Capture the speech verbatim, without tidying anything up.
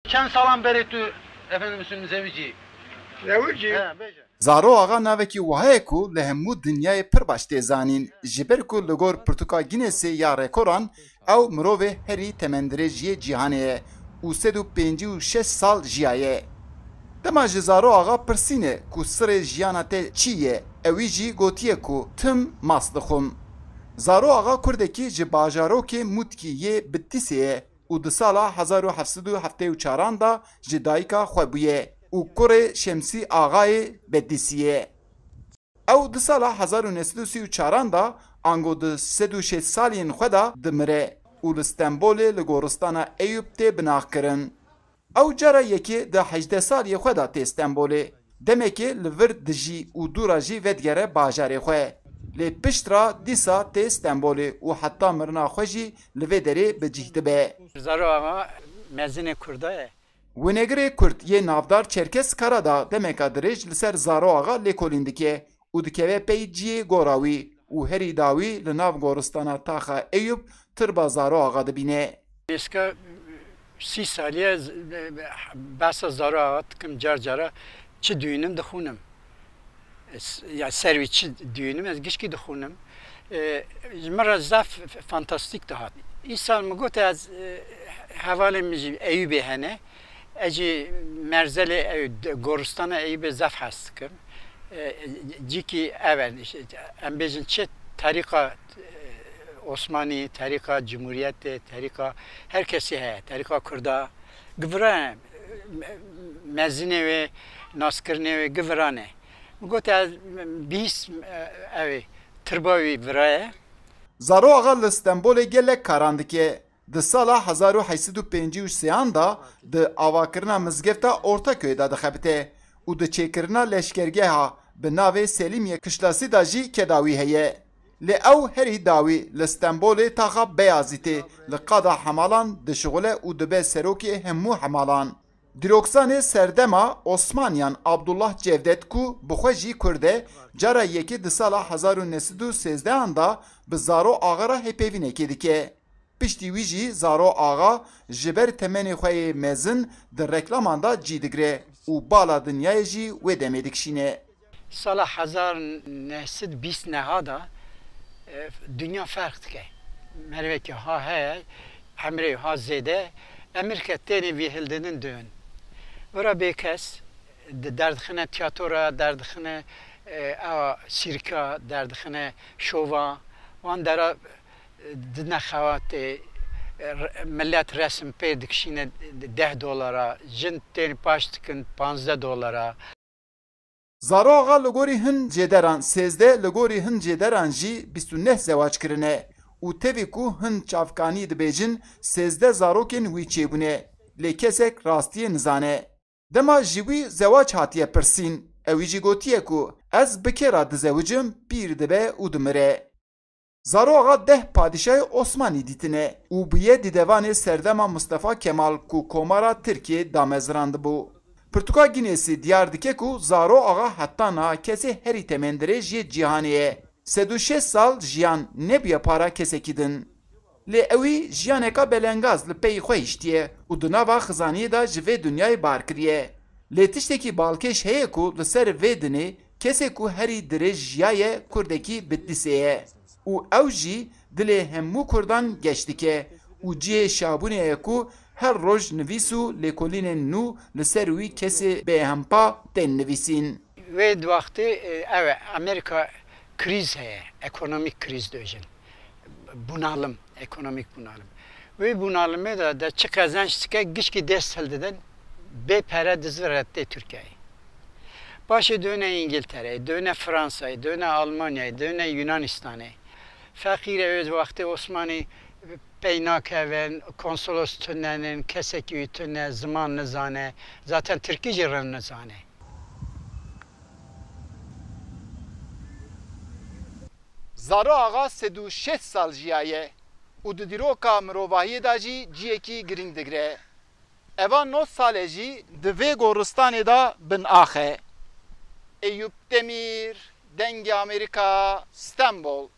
Çend salan berê tu, efendim, Müslüm, zewicî? Zewicî? He, bêje. Zaro Axa navekî wiha ye ku li hemû dinyayê pir baş tê zanîn. Ji ber ku li gor pirtûka Guinnessê ya rekoran, ew mirovê herî temendirêj yê cîhanê ye û sed û pêncî û şeş sal jiyaye. Dema ji Zaro Axa pirsîne ku sirê jiyana te çi ye, ewî jî gotiye ku tim mas dixwim. Zaro Axa kurdekî ji bajarokê Mûtkî yê Bitlisê ye û di sala hezar û heft sed û heftê û çaran de ji dayika xwe bûye û kurê Şemsî Axayê Bedlîsî ye. Ew di sala hezar û neh sed û sî û çaran de, ango di sed û şêst saliyên xwe de dimire û li Stenbolê li goristana Eyûb tê binaxkirin. Ew cara yekê di hejdeh saliyê xwe de tê Stenbolê. Demekê li vir dijî û dûra jî vedigere bajarê xwe. Lê pişt re dîsa tê Stenbolê û heta mirina xwe jî li vê derê bi cih dibe. Zaro Axa mezinê Kurda ye. Wênegirê Kurd yê navdar Çerkes Karada demeka dirêj li ser Zaro Axa lêkolîn dike û dikeve pey cihê gora wî û herî dawî li nav goristana Taxa Eyûb tirba Zaro Axa dibîne. Êska sî salî ye ez behsa Zaro Axa dikim, car cara çi dibînim dixwînim. Ya ser wî çi dibînim ez gişkî dixwînim. E, ji min re zaf f-, fantastîk dihat. Îsal min got ez, e, hevalên min jî Eyûbê hene. Ez jî merzelê Eyû-, de-, goristana Eyûbê zaf hez dikim. E, cîkî ev e, em bêjin çi terîqa, e, Osmanî, terîqa Cumhuriyetê, terîqa her kesî heye, terîqa Kurda. Givira, me-, mezinê wê, naskirinê wê, givira ne. Min got ez bihîst, e, ew ê, tirba wî vira ye. Zaro Axa li Stenbolê gelek karan dike. Di sala hezar û heşt sed û pêncî û sêyan de di avakirina mizgefta Ortaköyê de dixebite û di çêkirina leşkergeha bi navê Selîmiye Kişlasî de jî keda wî heye. Lê ew herî dawî li Stenbolê taxa Beyazîtê li qada hemalan dişixule û dibe serokê hemû hemalan. Dîroksanê serdema Osmaniyan Abdullah Cevdet ku bi xwe jî Kurd e, cara yekê di sala hezar û neh sed û sêzdehan de bi Zaro Axa re hêpeyvînekê dike. Piştî wî jî Zaro Axa ji ber temenê xwe yê mezin di reklaman de cî digire û bala dinyayê jî wê demê dikişîne. Sala hezar neh sed bîst neha de, e, dinya ferq dike. Merivekî ha heye, emrê ha zêde, emirke tênê vî hildinin dön. Vira bêkes di derdixine tiyatro re, derdixine, e, ewa sîrka, derdixine şova. Wan dera, e, didine xebatê, e, re-, millet resim pê dikişîne deh dolara, jin tên paş dikin panzdeh dolara. Zaro Axa li gorî hin jêderan sêzdeh, li gorî hin jêderan jî bîst û neh zewac kirine û tevî ku hin çavkanî dibêjin, sêzdeh zarokên wî çêbûne, lê kesek rastiyê nizane. Dema ji wî zewac hatiye pirsîn, ewî jî gotiye ku ez bi kê re dizewicim, pîr dibe û dimire. Zaro Axa deh padîşahê Osmanî dîtine û bûye dîdevanê serdema Mistefa Kemal ku Komara Tirkiyê damezrandibû. Pirtûka Guinnessî diyar dike ku Zaro Axa heta niha kesê herî temendirêj yê cîhanê ye. Sed û şêst sal jiyan nebûye para kesekî din. Lê ewî jiyaneka belengaz li pey xwe hiştiye û di nava xizaniyê de ji vê dinyayê bar kiriye. Lê tiştekî balkêş heye ku li ser vê dinê kesê ku herî dirêj jiyaye kurdekî Bitlîsê ye û ew jî dilê hemû kurdan geş dike û cihê şabûnê ye ku her roj nivîs û lêkolînên nû li ser wî kesê bêhempa tên nivîsîn. Wê di wextê, e, ew e, Amerîka krîz heye, ekonomîk krîz dibêjin. Bunalim, ekonomîk bunalim. Wê bunalimê de, de çi qezenç dike, gişkî dest hildidin, bê pere dizivire tê Tirkiyeyê. Paşê döne Îngiltereyê, döne Fransayê, döne Almanyayê, döne Yunanistanê. Feqîr e, wê wextê Osmanî pey nakevin, konsolos tunenin, kesekî wî tune, ziman nizane, zaten Tirkî jî rind nizane. Zaro Axa sed û şêst sal jiyaye û di dîroka mirovahiyê de jî ciyekî girîng digire. Eva nod sal e jî di vê goristanê de bin ax e. Eyûp Demîr, Dengê Amerîka, Stenbol.